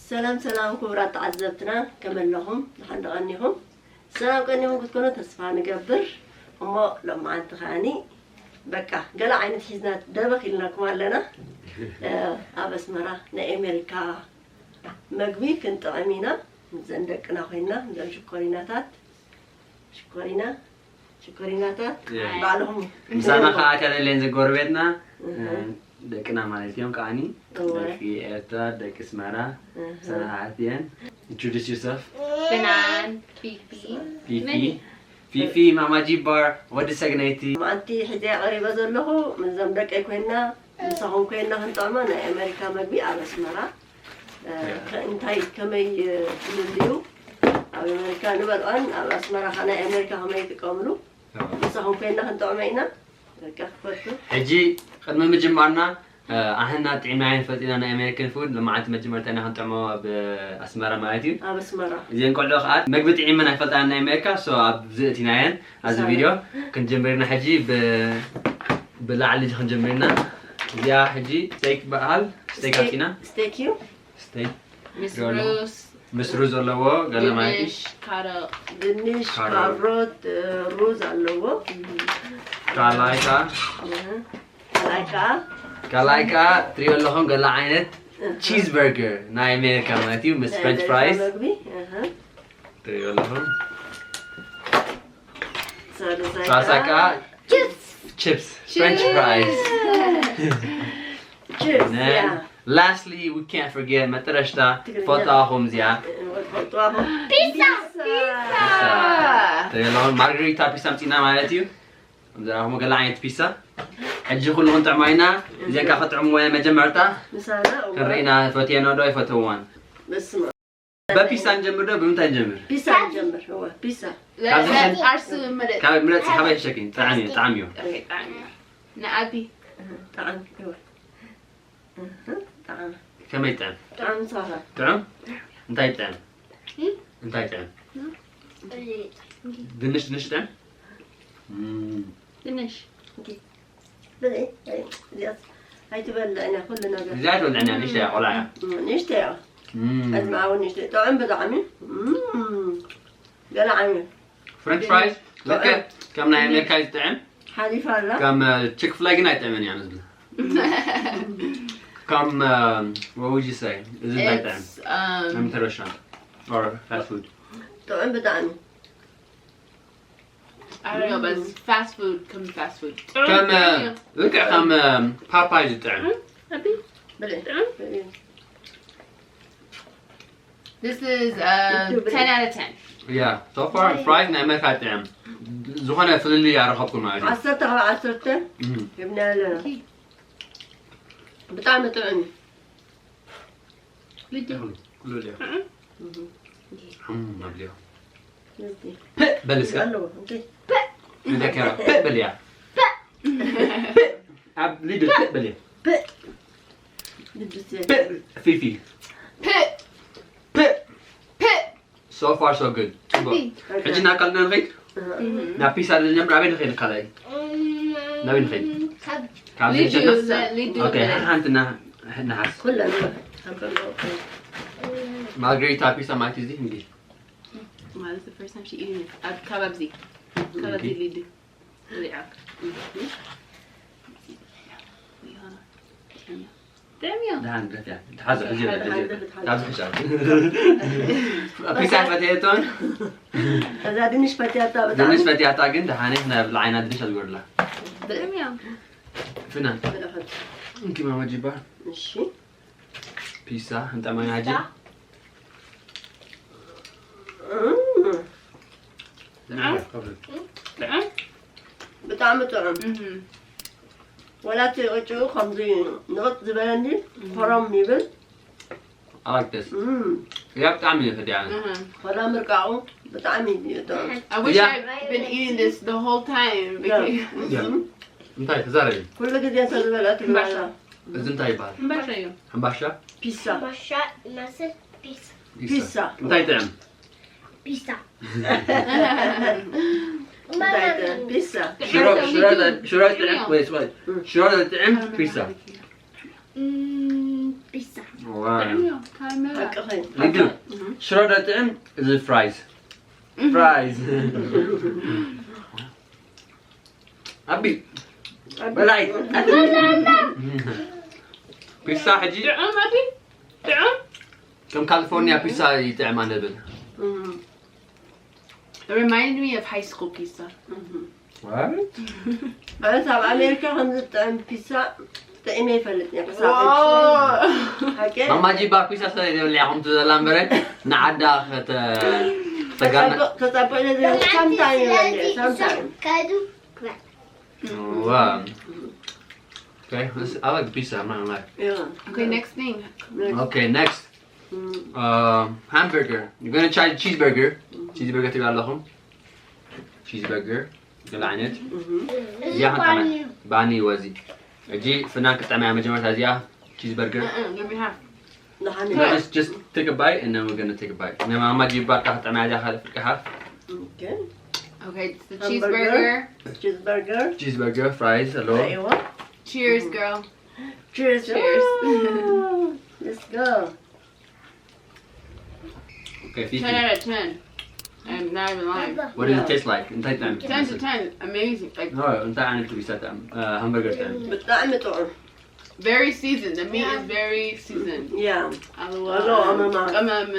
ሰላም ሰላም ክቡራት ተዓዘብትና፣ ከመይ ኣለኹም? ደሓን ዶ ቀኒኹም? ሰላም ቀኒኹም ክትኮኑ ተስፋ ንገብር። እሞ ሎማዓንቲ ከኣኒ በቃ ገለ ዓይነት ሒዝና ደበኽ ኢልናኩም ኣለና። እ፣ ኣብ ኣስመራ ናይ ኣሜሪካ መግቢ ክንጥዕም ኢና። ምስዘን ደቅና ኮይና፣ ምስዘን ሽኮሪናታት፣ ሽኮሪና፣ ሽኮሪናታት፣ ያ። ባዕልኹም ምሳና ከዓ ኣትያ ዘለን ዘጎረቤትና፣ እህ። እ፣ ደቅና ማለት እዮም። ከዓኒ እወ። ደቂ ኤርትራ፣ ደቂ ኣስመራ፣ እህ። ሰናሓት እየን። Introduce yourself። ፍናን፣ ፊፊ። ፊፊ። መኒ? ፊፊ፣ ማማ ጂባር፣ ወዲ ሰግነይቲ። ማንቲ ሕዚያ ቀሪበ ዘለኹ፣ ምስዞም ደቀይ ኮይና፣ ምሳኹም ኮይና ክንጥዕሞ ናይ ኣሜሪካ መግቢ ኣብ ኣስመራ። እ፣ ከ-፣ እንታይ ከመይ፣ እ፣ ፍልልዩ ኣብ ኣሜሪካ ንበልዖን ኣብ ኣስመራ ከ ናይ ኣሜሪካ ከመይ ይጥቀምሉ? ኣዎ። ምሳኹም ኮይና ክንጥዕሞ ኢና። በቃ ክፈቱ። ሕጂ ቅድሚ ምጅማርና፣ እ፣ ኣህና ጥዒምናየን ፈሊጥና ናይ ኣሜሪካን ፉድ፣ ሎማዓንቲ መጀመርታ ኢና ክንጥዕሞ ኣብ ኣስመራ ማለት እዩ። ኣብ ኣስመራ። እዘን ቆልዑ ከኣ መግቢ ጥዒመን ኣይፈልጣን ናይ ኣሜሪካ፣ ሶ ኣብዚ እቲናየን፣ ኣብዚ ምሳና። ቪድዮ ክንጀምር ኢና። ሕጂ ብ-፣ ብላዕሊ ክንጀምር ኢና። እዚኣ ሕጂ ስቴክ በሃል፣ ስቴክ ስቴክ፣ ኣውፂና። ስቴክ እዩ። ስቴክ። ምስ ዶሎ። ሩዝ። ምስ ሩዝ ዘለዎ ገለ ማለት እዩ። ድንሽ፣ ካሮት። ድንሽ፣ ካሮት። ካሮት፣ እ፣ ሩዝ ኣለዎ። እም። ካልኣይ ከኣ? እም። ካልኣይ ከኣ? ካልኣይ ከኣ ትሪኦ ኣለኹም ገለ ዓይነት እህ። ቺዝ በርገር ናይ ኣሜሪካ ማለት እዩ፣ ምስ ናይ ፍሬንች ኣሜሪካ ፍራይስ። መግቢ፣ እህ። ትሪኦ ኣለኹም። ሳልሳይ ሳልሳይ ከኣ? ከኣ ቺፕስ። ቺፕስ፣ ፍሬንች ፍራይስ። ቺፕስ፣ ያ። Lastly, we can't forget መጠረሽታ ትግርኛ። ፎጣኹም እዚኣ። ፎጣኹም። ፒሳ! ፒሳ! ፒሳ። ተገላውን ማርገሪታ ፒሳ ኣምጺና ማለት እዩ። ከምዚ ረኣኹሞ ገለ ዓይነት ፒሳ። ሕጂ ኩሉ ክንጥዕሞ ኢና። እዚኣን ካብ ክጥዕምዎ እየ መጀመርታ። ምሳና፣ እወ። ክንርኢ ኢና፣ ፈትየንኦ ዶ ኣይፈትውዎን? በስመ በፒሳ ንጀምር ዶ? ብምንታይ ንጀምር? ፒሳ ንጀምር፣ እወ፣ ፒሳ። ካብ ለ-፣ ዝሸን-፣ ኣርስ ምረጥ። ካብ ምረጽ፣ ካበይ ሸኪ? ጥዓም እዩ፣ ጥዓም እዩ። ኦኬ፣ ጥዓም እዩ። ንኣቢ። እህ፣ ጥዓም፣ እወ። እህ፣ ጥዓም። ከመይ ጥዕም? ጥዓም ሳራ። ጥዑም? እንታይ ጥዕም? እም? እንታይ ጥዕም? እም? ድንሽ፣ ድንሽ ጥዕም? እም። ድንሽ። ኦኬ። ብልዒ፣ ኣይ፣ እዚኣስ ኣይትበልዕን እያ ኩሉ ነገር። እዚኣ ኣይትበልዕን እያ፣ ንእሽተይ እያ፣ ቆልዓ እያ። እም፣ ንእሽተይ እያ። እም። ዕድመኣ እውን ንእሽተይ። ጥዑም ብጣዕሚ። እም። ገለ ዓይነት። ፍሬንች ፍራይስ፣ ልክዕ ከም ናይ ኣሜሪካ እዩ ዝጥዕም። ሓሊፋ ኣላ። ከም፣ እ፣ ቺክ ፍላይ ግን ኣይጥዕምን እያ ንዝብል። ከም፣ እ፣ what would you say? እዚ እንታይ ጥዕም? It's, um, ከም ኢንተርናሽናል or ፋስት ፉድ? ጥዑም ብጣዕሚ። I don't know, but it's fast food, ከም ፋስት ፉድ። ከም፣ እ፣ ልክዕ ከም፣ እ፣ ፓፓይ ዝጥዕም። እም፣ ኣቢ? ብልዒ። ጥዑም? ብልዒ። This is, uh, ten out of ten. Yeah, so far, ፍራይስ ናይ ኣሜሪካ ጥዕም። ዝኾነ ፍልልይ ኣረኸብኩ ማለት እዩ። ዓሰርተ ካብ ዓሰርተ እም። ሂብና ኣለና። ብጣዕሚ ጥዑም እዩ። ልዲ። ኩሉ ድያ? እም። እም፣ ኣብልዮ። ልዲ። ፕእ፣ በል እስከ። ኣለዎ፣ እንዴ? እንደ ከራ፣ ፕእ፣ በልያ። ፕእ። ኣብ ሊዱ፣ ፕእ፣ በልያ። ፕእ። ልዲ ሴ። ፕእ፣ ፊፊ። ፕእ። ፕእ። ፕእ። So far, so good. ጽቡቕ። ኣቢ። ሕጂ ናብ ካልእ ንኸይድ? እህ። እም። ናብ ፒሳ ዶ ንጀምር? ኣበይ ንኸይድ ካልኣይ? እም፣ ናበይ ንኸይድ? ካብ ካብ ሊዱ፣ ዘይሸነፍ? ሊዱ ኦኬ፣ ንኸይድ። ሓንቲ ና-፣ ንሓስ። ኩለን ከም ዘለዉ። ማርገሪታ ፒሳ ማለት እዚ እንዲ። ማለት the first time she eating it. ኣብ ከባቢ እዚ። ከባቢ እዚ ኦኬ። ሊዱ። ሪኣ። ደምዮ። ደሓን፣ ደፊያ። ተሓዞ፣ ሕዚ፣ ሕዚ፣ ሕዚ። ካብዚ ሕሻ። ፒሳ ፈትየቶን? እዛ ድንሽ ፈትያታ ብጣዕሚ። ድንሽ ፈትያታ ግን ደሓን፣ ናይ ብልዓ ኢና ድንሽ ኣዝጎርላ። ደምዮ። ፍናን። ብለኸት። እንኪ ማማ ጂባ። እሺ። ፒሳ፣ እንጠመና ሕጂ። ፒሳ። እም። ጥዑም? ጥዑም? ብጣዕሚ ጥዑም። እም። ወላ እቲ ቅጭኡ ከምዚ ንቕጥ ዝበለ እንዲ እም። ኮረም ይብል። I like this። እም። ያ ብጣዕሚ እዩ ህድያ። እም። ወላ ምርቃቑ። ብጣዕሚ እዩ ጥዑም። I wish Yeah. I'd been eating this the whole time. Yeah. Because Yeah. እንታይ ተዛረቢ? ኩሉ ግዜ እንተዝበልዖ ትብላላ። እዚ እንታይ ይበሃል? Mbasha. ሕምባሻ? ፒሳ። ማሻ ይመስል ፒስ ፒሳ። ፒሳ። እንታይ ጥዕም? ፒሳ እንታይ ተ- ፒሳ። ሽሮ ሽሮ ደ- ሽሮ ጥዕም ወይ ወይ ሽሮ ጥዕም ፒሳ። እም፣ ፒሳ ዋው። ሓቅኺ። ሊዱ ሽሮ ደ ጥዕም እዚ ፍራይዝ ፍራይዝ ኣቢ በላይ ፒሳ ሕጂ ጥዑም ኣቢ ጥዑም ከም ካሊፎርኒያ ፒሳ ይጥዕም ኣነብል እም፣ It reminded me of high school pizza. እም። What? ኣነስ ኣብ ኣሜሪካ ከምዚ ጥዕም ፒሳ ጥዒመ ይፈልጥ እየ ክሳብ ሕጂ። ሓቂ? ማማ ጂባ ፒሳ ስለ ዘይበልዕ ኢኹም ትዘላ እምበረ ንዓዳ ከተ ተጋና ተጸብቕ ተጸብቕ ኢለ ዝብል ሳምታይም ይበልዕ ሳምታይም። ከዱ Wow. Okay, this, I like pizza. I'm not gonna lie. Yeah. Okay, next thing. Okay, next. እም፣ Um, hamburger. You're gonna try the cheeseburger. Cheeseburger ትብላለኹም። Cheeseburger. ገለ ዓይነት። እም። እዚኣ ክንጠምያ። ባኒ ወዚ። እጂ ፍናን ክጠምያ መጀመርታ እዚኣ cheeseburger. Uh-uh, let me have. ደሓን No, just, just take a bite and then we're gonna take a bite. ናይ ማማ ጂባ ካ ክጠምያ እዚኣ ካልእ ፍርቂ ሓፍ። Okay. Okay, it's the Hamburger. Cheeseburger. Cheeseburger. Cheeseburger, fries, ኣለዎ። እይዋ። Cheers, girl. Cheers. Cheers. Let's go. Okay, Fifi. Ten out of ten. I'm not even lying. What does it taste like? እንታይ ጥዕም? Ten to ten. Amazing. Like, No, እንታይ ዓይነት ፒሳ ጥዕም? Uh, hamburger ጥዕም። ብጣዕሚ ጥዑም። very seasoned. The meat is very seasoned. Yeah. ኣለዎ ኣለዎ፣ ኣመማ። ቀመም።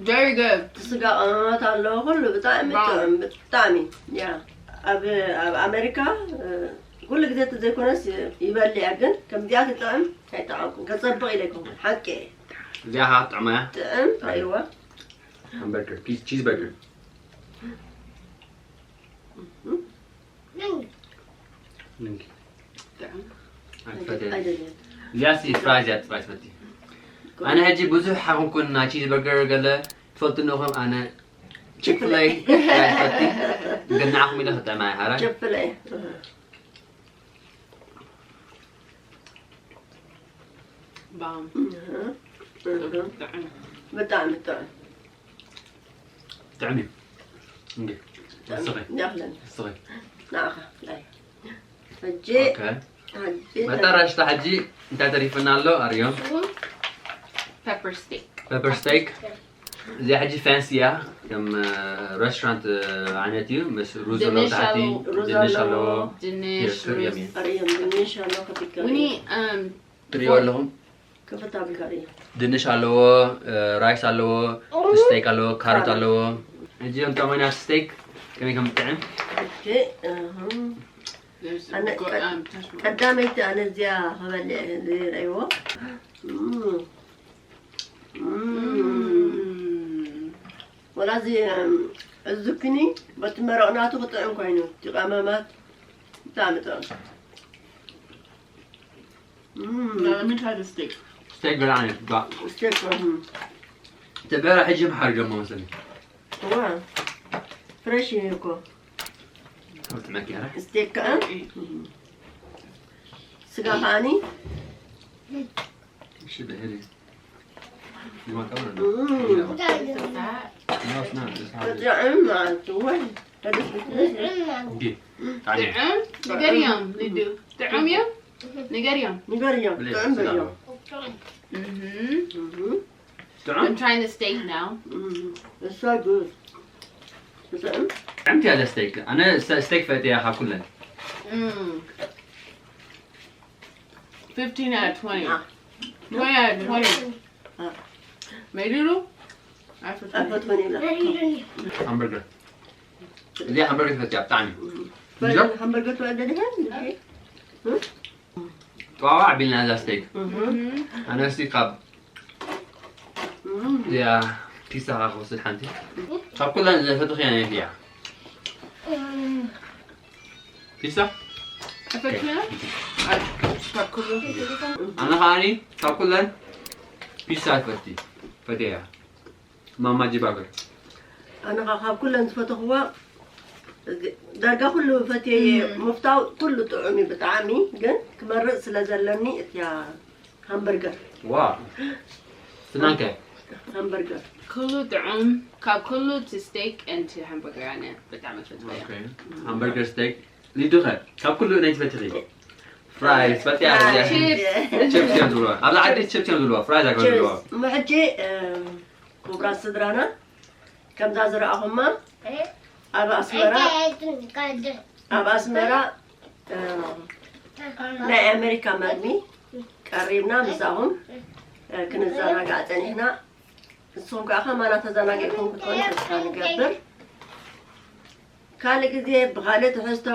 Very good. እቲ ስጋ ቀመማት ኣለዎ ኩሉ ብጣዕሚ ዋው። ጥዑም ብጣዕሚ። Yeah. ኣብ ኣብ ኣሜሪካ እ፣ ኩሉ ግዜ እቲ ዘይኮነስ ይበልዕ እየ፣ ግን ከምዚኣ ትጥዕም ኣይጠዓምኩን። ከጸብቕ ኢለ ይከውን ሓቂ እየ። እዚኣ ኸዓ ጥዕማ እያ። ጥዕም ኣይዋ Hamburger, cheese- cheeseburger. ጥዑም። ኣይትፈትየን። ኣይደልየን። እዚኣ ሲ ፍራይዝ እያ ጥራይ ትፈቲ። ኣነ ሕጂ ብዙሕ ሓኹንኩን ናይ cheeseburger ገለ ትፈልጡ እንኹም ኣነ Chick-fil-A እያ ትፈቲ። ግን ንዓኹም ኢለ ክጥዕማ እየ ሓራይ። ችፍለይ ባም። ብጣዕሚ ጥዑም። ጥዕም እዩ። እንዴ እስኺ ያኽለን እስኺ ንዓኻ ናይ ሕጂ ኦኬ። ሕጂ መጠረሽታ ሕጂ እንታይ ተሪፍና ኣሎ ኣርዮም? Pepper steak. Pepper steak። እዚኣ ሕጂ ፋንሲ እያ ከም ሬስቶራንት ዓይነት እዩ። ምስ ሩዝ ኣለዎ ድንሽ ታሕቲ ኣለዎ። ሩዝ ድንሽ ኣለዎ። ኣለዎ። ድንሽ Yes, ሩዝ። የሚ። ኣርእዮም ድንሽ ኣሎ ከፊትካ We need um ትሪኦ ኣለኹም ከፍታ ቢልካ ርእዮ ድንሽ ኣለዎ፣ ራይስ ኣለዎ፣ ስቴክ ኣለዎ፣ ካሮት ኣለዎ። ሕጂ እዮም ጠመና ስቴክ ከመይ ከም ጥዕም ኦኬ እህም። There's ኣነ go- ቀ- um, touch my- ቀዳመይቲ ኣነ እዚኣ ክበልዕ ዝረእይዎ እም። እም። Mm. ወላ እዚ እም፣ እዚ ዙኪኒ በቲ መረቕ ናቱ ክጥዕም ኮይኑ እቲ ቀመማት ብጣዕሚ ጥዑም እም። Now let me try the steak. ስቴክ ገለ ዓይነት ጋ ስቴክ እም። ተበላ ሕጂ ምሓር ጀሞ መስለኒ እዋ ፍሬሽ እዩ እኮ ጥመኪ ያረ ስቴክ ከዓ ስጋ ከዓኒ እሺ ብሄሪ ይማቀሩ እም። No, it's not. It's not. ጥዑም ማለት እዩ ወይ ተደስብስ እንዴ ጣኒ ጥዑም ንገርዮም ሊዱ ጥዑም እዮም ንገርዮም ንገርዮ ጥዑም በልዮ Mhm. እም። ጥዑም I'm trying the steak now. እም። እሳ ጉድ ጥዑም ጥዕምቲ ያለ ስቴክ ኣነ ስቴክ ፈትያ ካብ ኩለን Mm. Fifteen out of twenty. Ah. Twenty out of twenty. Ah. Made it? I forgot. ኣይፈትወን ይብላ ሃምበርገር እዚኣ ሃምበርገር ፈትያ ብጣዕሚ በል ሃምበርገር ትበልዕ ዲኻ? ጠዋዋ ኣቢልና እዛ ስቴክ Mhm. ኣነ እስቲ ካብ እም። እዚኣ ፒሳ ካ ክወስድ ሓንቲ ካብ ኩለን ዝፈትኽያ ናይ እዚኣ ፒሳ I forgot. I forgot. ኣነ ከዓኒ ካብ ኩለን ፒሳ ፈቲ ፈትያ ማማ ጂባገር ኣነ ኸዓ ካብ ኩለን ዝፈተኽዋ ዳርጋ ኩሉ ፈትየ ምፍታው ኩሉ ጥዑም እዩ ብጣዕሚ፣ ግን ክመርጽ ስለ ዘለኒ እቲያ ሃምበርገር። ዋ ስናንከ ሃምበርገር ኩሉ ጥዑም ካብ ኩሉ እቲ ስቴክ ን ሃምበርገር ኣነ ብጣዕሚ ፈትወያ። ሃምበርገር ስቴክ ሊዱኸ ካብ ኩሉ ናይ ትፈትኺ ፍራይስ ፈትያ ቺፕስ ቺፕስ እዮም ዝብልዋ ኣብዚ ዓዲ ቺፕስ እዮም ዝብልዋ ፍራይስ ኣይኮነ ዝብልዋ እሞ ሕጂ ክቡራት ስድራና ከምዛ ዝረኣኹማ ኣብ ኣስመራ ኣብ ኣስመራ ናይ ኣሜሪካ መግቢ ቀሪብና ምሳኹም ክንዘናጋዕ ፀኒሕና። ንስኹም ከዓ ከማና ተዘናጊዕኩም ክትኾኑ ተስፋ ንገብር። ካልእ ግዜ ብኻልእ ትሕዝቶ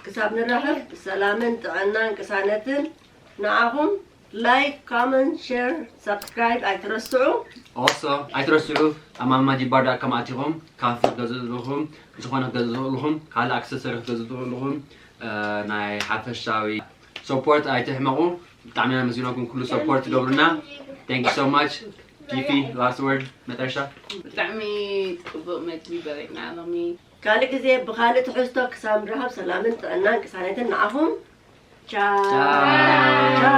ክሳብ ንራኸብ ብሰላምን ጥዕናን ቅሳነትን ንዓኹም። ላይክ፣ ኮመንት፣ ሸር፣ ሳብስክራይብ ኣይትረስዑ። ኦሶ ኣይትረስዑ ኣብ ማማ ጂባር ዳት ኮም ኣቲኹም ካፊ ክትገዝኡ ዘለኹም ዝኾነ ክትገዝኡ ዘለኹም ካልእ ኣክሰሰሪ ክትገዝኡ ዘለኹም ናይ ሓፈሻዊ ሰፖርት ኣይትሕመቑ። ብጣዕሚ ኢና መስግነኩም ኩሉ ሰፖርት ትገብሩና። Thank you so much. ጂፒ last word መጠረሻ ብጣዕሚ ፅቡቅ መግቢ በሊዕና ሎሚ። ካልእ ግዜ ብኻልእ ትሕዝቶ ክሳብ ንራኸብ ሰላምን ጥዕናን ቅሳነትን ንዓኹም። ቻው።